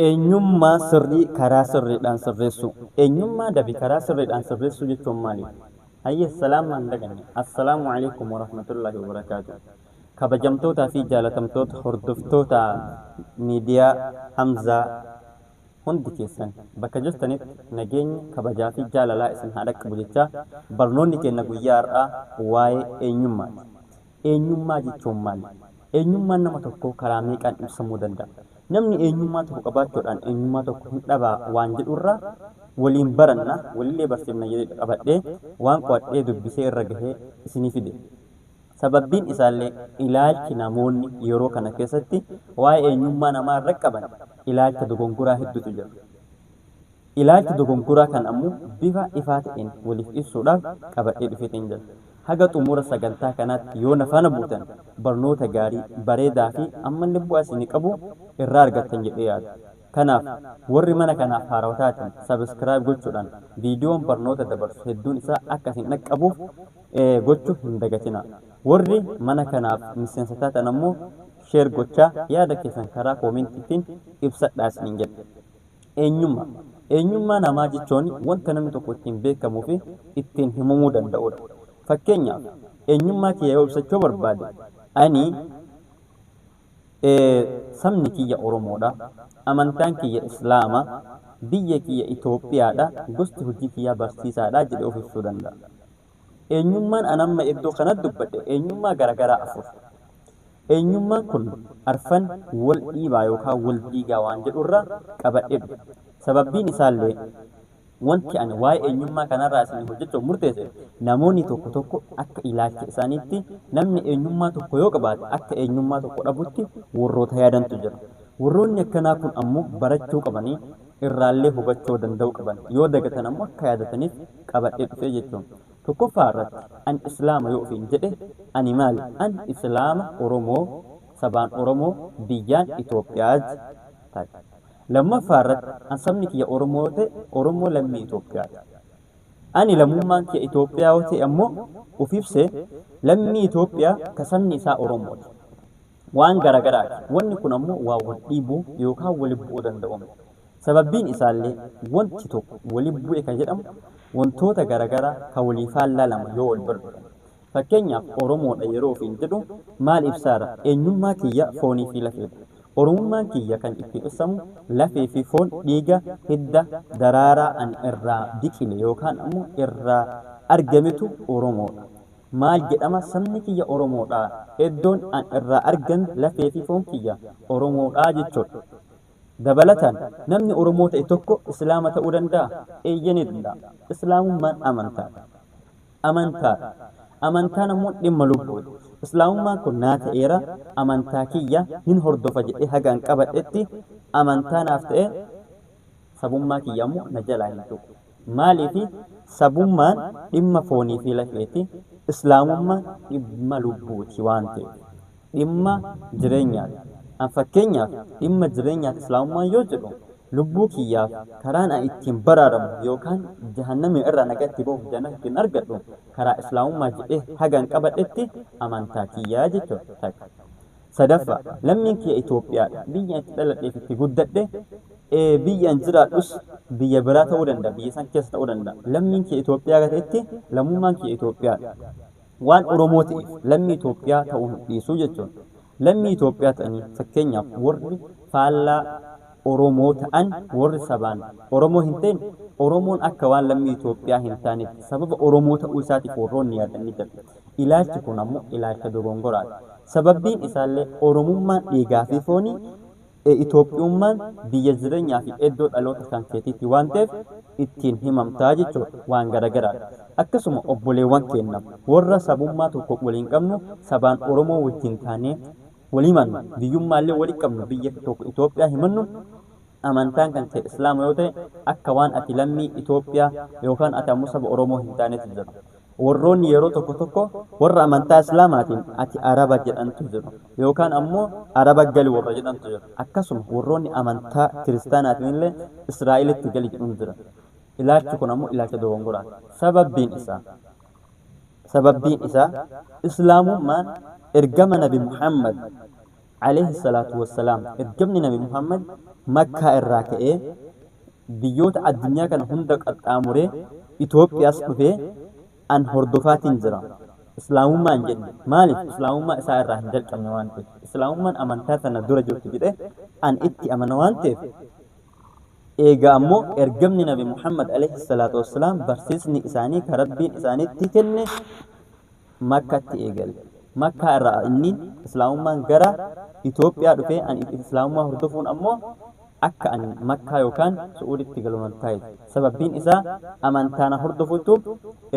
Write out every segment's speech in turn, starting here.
Eenyummaa sirrii karaa sirriidhaan sirreessuu. Eenyummaa dabe karaa sirriidhaan sirreessuu jechuun maali? Hayyee salaamaa hin daganne. Assalaamu alaikum warahmatullaahi wabarakaatu. Kabajamtootaa fi jaalatamtoota hordoftoota miidiyaa Hamzaa hundi keessan bakka jirtanitti nageenya kabajaa fi jaalalaa isin haa dhaqqabu jechaa barnoonni keenya guyyaa har'aa waa'ee eenyummaati. Eenyummaa jechuun maali? Eenyummaan nama tokkoo karaa meeqaan ibsamuu danda'a? Namni eenyummaa tokko qabaachuudhaan eenyummaa tokko hin dhabaa waan jedhurraa waliin baranna, walillee barsiifna jedhee qabadhee waan qo'adhee dubbisee irra gahee isinii fide. Sababbiin isaallee ilaalchi namoonni yeroo kana keessatti waa'ee eenyummaa namaa irra qaban ilaalcha dogongoraa hedduutu jira. Ilaalcha dogongoraa kan ammoo bifa ifaa ta'een waliif ibsuudhaaf qabadhee dhufeetiin jira. Haga xumura sagantaa kanaatti yoo na faana buutan barnoota gaarii, bareedaa fi ammallee bu'aa isinii qabu irraa argattan jedhee yaada. Kanaaf warri mana kanaaf haarawaa taatan subscribe gochuudhaan viidiyoon barnoota dabarsu hedduun isaa akka isin dhaqqabuuf gochuu hin dagatinaa. Warri mana kanaaf miseensa taatan ammoo share gochaa yaada keessan karaa koomentiitiin ibsadhaa isiniin jedha. Eenyummaa. Eenyummaa namaa jechuun wanta namni tokko ittiin beekamuu fi ittiin himamuu danda'udha. Fakkeenyaaf eenyummaa kiyya yoo ibsachuu barbaade ani sabni kiyya Oromoodha, amantaan kiyya Islaama, biyya kiyya Itoophiyaadha, gosti hojii kiyyaa barsiisaadha jedhee of ibsuu danda'a. Eenyummaan an amma iddoo kanatti dubbadhe eenyummaa garaagaraa afur. Eenyummaan kun arfan wal dhiibaa yookaan wal diigaa waan jedhurraa qabadhee dhufe. Sababbiin isaallee wanti ani waa'ee eenyummaa kanarraa isin hojjechuuf murteesse namoonni tokko tokko akka ilaalcha isaaniitti namni eenyummaa tokko yoo qabaate akka eenyummaa tokko dhabutti warroota yaadantu jira. Warroonni akkanaa kun ammoo barachuu qabanii irraallee hubachuu danda'uu qaban yoo dagatan ammoo akka yaadataniif qabadhee dhufee jechuun. Tokkoffaa irratti ani Islaama yoo ofiin jedhe ani maali? Ani Islaama Oromoo, sabaan Oromoo, biyyaan Itoophiyaati. Lammaffaa irratti an sabni kiyya Oromoo yoo ta'e Oromoo lammii Itoophiyaati. Ani lammummaan kiyya Itoophiyaa yoo ta'e ammoo of ibsee lammii Itoophiyaa ka sabni isaa Oromooti. Waan garagaraati. Wanni kun ammoo waan wal dhiibuu yookaan walitti bu'uu danda'u miti. Sababbiin isaallee wanti tokko walitti bu'e kan jedhamu wantoota garagaraa kan walii faallaa lama yoo wal bira dhufan. Fakkeenyaaf Oromoodha yeroo ofiin jedhu maal ibsaara? Eenyummaa kiyya foonii fi lafeedha. Oromummaan kiyya kan ittiin ibsamu lafee fi foon dhiiga hidda daraaraa ani irraa biqile yookaan ammoo irraa argametu Oromoodha. Maal jedhama? Sabni kiyya Oromoodha. Iddoon an irraa argame lafee fi foon kiyya Oromoodha jechuudha. Dabalataan namni Oromoo ta'e tokko Islaama ta'uu danda'a? Eeyyee ni danda'a. Islaamummaan amantaadha. Amantaadha. Amantaan ammoo dhimma lubbuuti. Islaamummaan kun naa ta'eera, amantaa kiyya hin hordofa jedhee haga an qabadhetti amantaa naaf ta'e sabummaa kiyya ammoo na jalaa hin tuqu. Maaliifi sabummaan dhimma foonii fi lafeeti, Islaamummaan dhimma lubbuuti waan ta'eef. Dhimma jireenyaati. An fakkeenyaaf dhimma jireenyaati Islaamummaan yoo jedhu lubbuu kiyyaaf karaan an ittiin baraaramu yookaan jahannamii irraa nagatti bahuuf jannata ittiin argadhu karaa Islaamummaa jedhee haga an qabadhetti amantaa kiyyaa jechuudha. Takka. Sadaffaa lammiin kiyya Itoophiyaadha. Biyya itti dhaladhee fi itti guddadhe biyya an jiraadhus biyya biraa ta'uu danda'a. Biyya san keessa ta'uu danda'a. Lammiin kiyya Itoophiyaa akka ta'etti lammummaan kiyya Itoophiyaadha. Waan Oromoo ta'eef lammii Itoophiyaa ta'uu hin dhiisuu jechuudha. Lammii Itoophiyaa ta'anii fakkeenyaaf warri faallaa Oromoo ta'an warri sabaan Oromoo hin ta'in Oromoon akka waan lammii Itoophiyaa hin taanetti sababa Oromoo ta'uu isaatiif warroonni yaadan ni jiru. Ilaalchi kun ammoo ilaalcha dogongoraati. Sababbiin isaallee Oromummaan dhiigaa fi foonii Itoophiyummaan biyya jireenyaa fi iddoo dhaloota kan keetiitti waan ta'eef ittiin himamtaa jechuudha waan garagaraadha. Akkasuma obboleewwan keenya warra sabummaa tokko waliin qabnu sabaan Oromoo wajjin taanee walii himannu biyyummaallee walii qabnu biyya tokko Itoophiyaa himannu amantaan kan ta'e Islaama yoo ta'e akka waan ati lammii Itoophiyaa yookaan ati ammoo saba Oromoo hin taanetu jira. Warroonni yeroo tokko tokko warra amantaa Islaamaatiin ati Araba jedhantu jiru yookaan ammoo Araba gali warra jedhantu jiru. Akkasuma warroonni amantaa Kiristaanaatiin illee Israa'elitti gali jedhuun jira. Ilaalchi kun ammoo ilaalcha dogongoraati. Sababbiin isaa Islaamummaan ergama Nabi Muhammad alayhi salaatu wassalaam, ergamni Nabi Muhammad Makkaa irraa ka'ee biyyoota addunyaa kana hunda qaxxaamuree Itoophiyaas dhufee an hordofaatiin jira. Islaamummaa hin jenne. Maaliif? Islaamummaa isaa irraa hin jalqabne waan ta'eef. Islaamummaan amantaa tana dura jirtu jedhee an itti amana waan ta'eef. Eegaa ammoo ergamni Nabi Muhammad alayhi salaatu wassalaam barsiisni isaanii ka Rabbiin isaanitti kenne Makkatti eegale. Makkaa irraa inni Islaamummaan gara Itoophiyaa dhufee an Islaamummaa hordofuun ammoo akka ani Makkaa yookaan Su'uuditti galu nan taasise. Sababbiin isaa amantaana hordofutu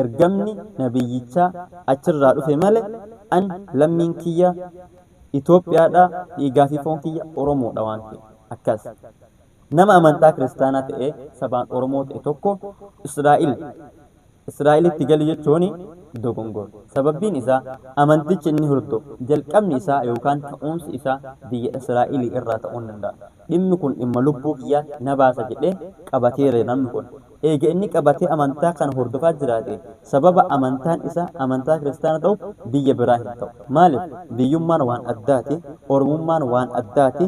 ergamni nabiyyichaa achirraa dhufe malee an lammiin kiyya Itoophiyaadha, dhiigaa fi foon kiyya Oromoodha waan ta'eef. Akkas. Nama amantaa kiristaanaa ta'ee sabaan Oromoo ta'e tokko Israa'elitti gali jechuun dogongora. Sababbiin isaa amantichi inni hordofu jalqabni isaa yookaan ka'umsi isaa biyya Israa'elii irraa ta'uu ni danda'a. Dhimmi kun dhimma lubbuu kiyyaa na baasa jedhee qabateera namni kun. Eega inni qabatee amantaa kana hordofaa jiraate, sababa amantaan isaa amantaa kiristaana ta'uuf biyya biraa hin ta'u. Maaliif? Biyyummaan waan addaati, Oromummaan waan addaati,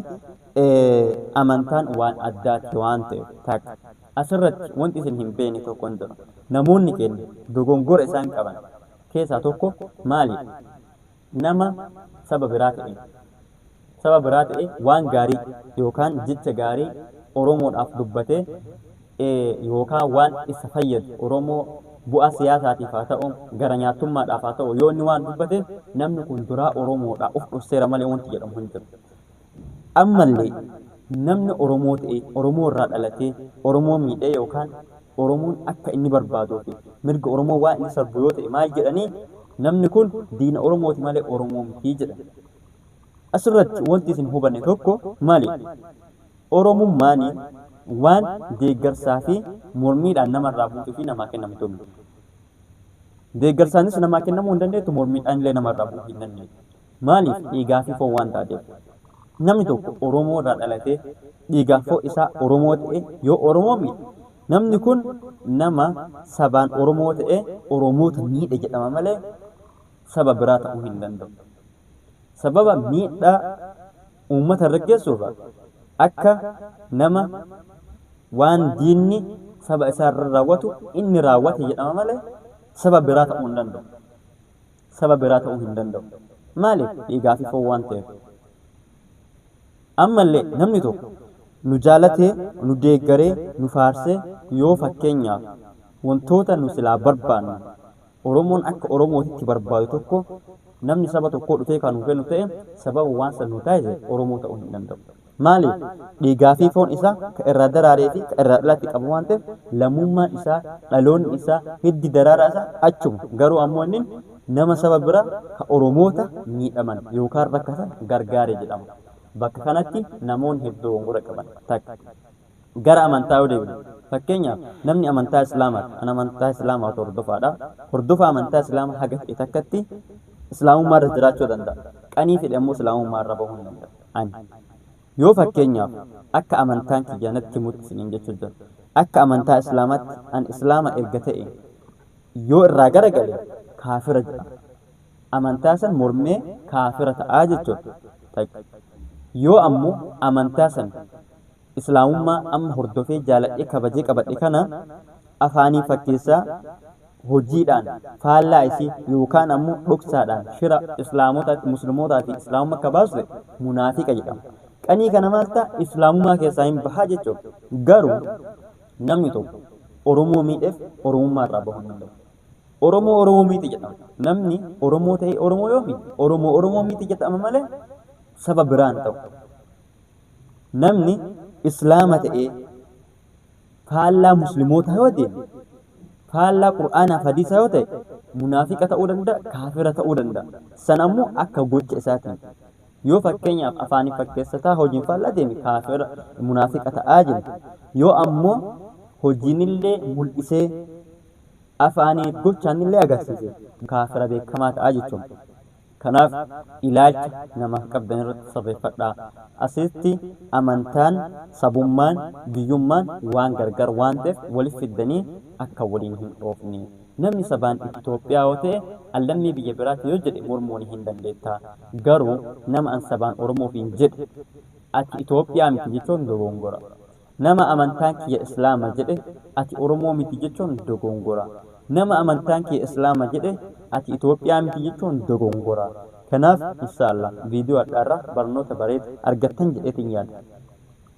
amantaan waan addaati waan ta'eef. Takka. Asirratti wanti isin hin beekne tokko hin jiru. Namoonni keenya dogongora isaan qaban keessaa tokko maali? Nama saba biraa ta'e waan gaarii yookaan jecha gaarii Oromoodhaaf dubbatee yookaan waan isa fayyadu Oromoo bu'aa siyaasaatiif haa ta'u, gara nyaattummaadhaaf haa ta'u, yoo inni waan dubbate namni kun duraa Oromoodha of dhosseera malee wanti jedhamu hin jiru. Ammallee namni Oromoo ta'e, Oromoo irraa dhalatee Oromoo miidhee yookaan Oromoon akka inni barbaaduu fi mirga Oromoo waan inni sarbu yoo ta'e, maal jedhanii? Namni kun diina Oromooti malee Oromoo mitii jedhan. Asirratti wanti isin hubanne tokko maali? Oromummaan waan deeggarsaa fi mormiidhaan namarraa buutuu fi namaa kennamtu miti. Deeggarsaanis namaa kennamuu hin dandeettu, mormiidhaan illee namarraa bu'uu hin dandeettu. Maaliif? Dhiigaa fi foon waan taateef. Namni tokko Oromoo irraa dhalatee dhiigaa foon isaa Oromoo ta'e yoo Oromoo miidhe, namni kun nama sabaan Oromoo ta'e Oromoota miidhe jedhama malee saba biraa ta'uu hin danda'u. Sababa miidhaa uummata irra geessuuf akka nama waan diinni saba isaa irra raawwatu inni raawwate jedhama malee saba biraa ta'uu hin danda'u. Saba biraa ta'uu hin danda'u. Maaliif? Dhiigaa fi foon waan ta'eef. Ammallee namni tokko nu jaalatee, nu deeggaree, nu faarsee yoo fakkeenyaaf wantoota nu silaa barbaannu Oromoon akka Oromootitti barbaadu tokko namni saba tokkoo dhufee kan nu kennu ta'e, sababa waan san nu taasise Oromoo ta'uu hin danda'u. Maaliif? Dhiigaa fi foon isaa ka irraa daraaree fi ka irraa dhalate qabu waan ta'eef, lammummaan isaa, dhaloonni isaa, hiddi daraaraa isaa achuma. Garuu ammoo inni nama saba biraa ka Oromoota miidhaman yookaan rakkatan gargaare jedhama. Bakka kanatti namoonni hedduu dogongora qaban. Takka. Gara amantaa yoo deebine, fakkeenyaaf namni amantaa Islaamaati. An amantaa Islaamaa hordofaadha. Hordofaa amantaa Islaamaa haga ta'e takkatti Islaamummaa irra jiraachuu danda'a. Qanii fedhe ammoo Islaamummaa irra bahuu hin danda'a. Ani yoo fakkeenyaaf akka amantaan kiyya natti himutti isiniin jechuu jira. Akka amantaa Islaamaatti an Islaama erga ta'e yoo irraa garagale kaafira jedhama. Amantaa san mormee kaafira ta'aa jechuudha. Yoo ammoo amantaa san, Islaamummaa amma hordofee, jaaladhee, kabajee qabadhe kana afaanii fakkeessaa hojiidhaan faallaa isii yookaan ammoo dhoksaadhaan shira Islaamota, Muslimootaa fi Islaamummaa akka baasu ta'e, munaafiqa jedhama. Qanii kana maal ta'a? Islaamummaa keessaa hin bahaa jechuudha. Garuu namni tokko Oromoo miidheef Oromummaa irraa bahuu hin danda'u. Oromoo Oromoo miti jedhama. Namni Oromoo ta'e Oromoo yoo miidhe Oromoo Oromoo miti jedhama malee saba biraan ta'u. Namni Islaama ta'ee faallaa Muslimootaa yoo deeme, faallaa Qur'aanaa fi hadiisaa yoo ta'e, munaafiqa ta'uu danda'a, kaafira ta'uu danda'a. San ammoo akka gocha isaatiin. Yoo fakkeenyaaf afaanii fakkeessataa hojiin faallaa deeme, kaafira munaafiqa ta'aa jira. Yoo ammoo hojiinillee mul'isee afaanii gochaanillee agarsiise, kaafira beekamaa ta'aa jechuudha. Kanaaf ilaalcha namaaf qabdan irratti sirreeffadhaa. Asitti amantaan, sabummaan, biyyummaan waan gargar waan ta'eef walitti fiddanii akka waliin hin dhoofne. Namni sabaan Itoophiyaa yoo ta'e an lammii biyya biraati yoo jedhe mormuun hin dandeetta. Garuu nama an sabaan Oromoo ofiin jedhe ati Itoophiyaa miti jechuun dogongora. Nama amantaan kiyya Islaama jedhe ati Oromoo miti jechuun dogongora. Nama amantaan kiyya Islaama jedhe ati Itoophiyaa miti jechuun dogongora. Kanaaf inshaallah viidiyoo har'aarraa barnoota bareeda argattan jedheetiin yaada.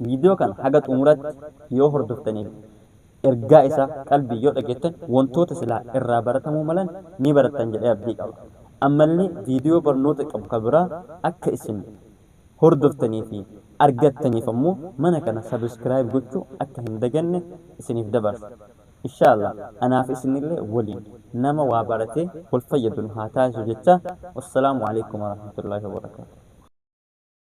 Viidiyoo kana haga xumuratti yoo hordoftaniif ergaa isaa qalbii yoo dhageettan wantoota silaa irraa baratamuu malan ni barattan jedhee abdii qaba. Ammallee viidiyoo barnoota qabu kan biraa akka isin hordoftanii fi argattaniif ammoo mana kana subscribe gochuu akka hin daganne isiniif dabarsa. Inshaallah anaaf isinillee waliin nama waa baratee wal fayyadu nu haa taasisu jecha. Wassalaamu alaikum warahmatullaahi wabarakaatu.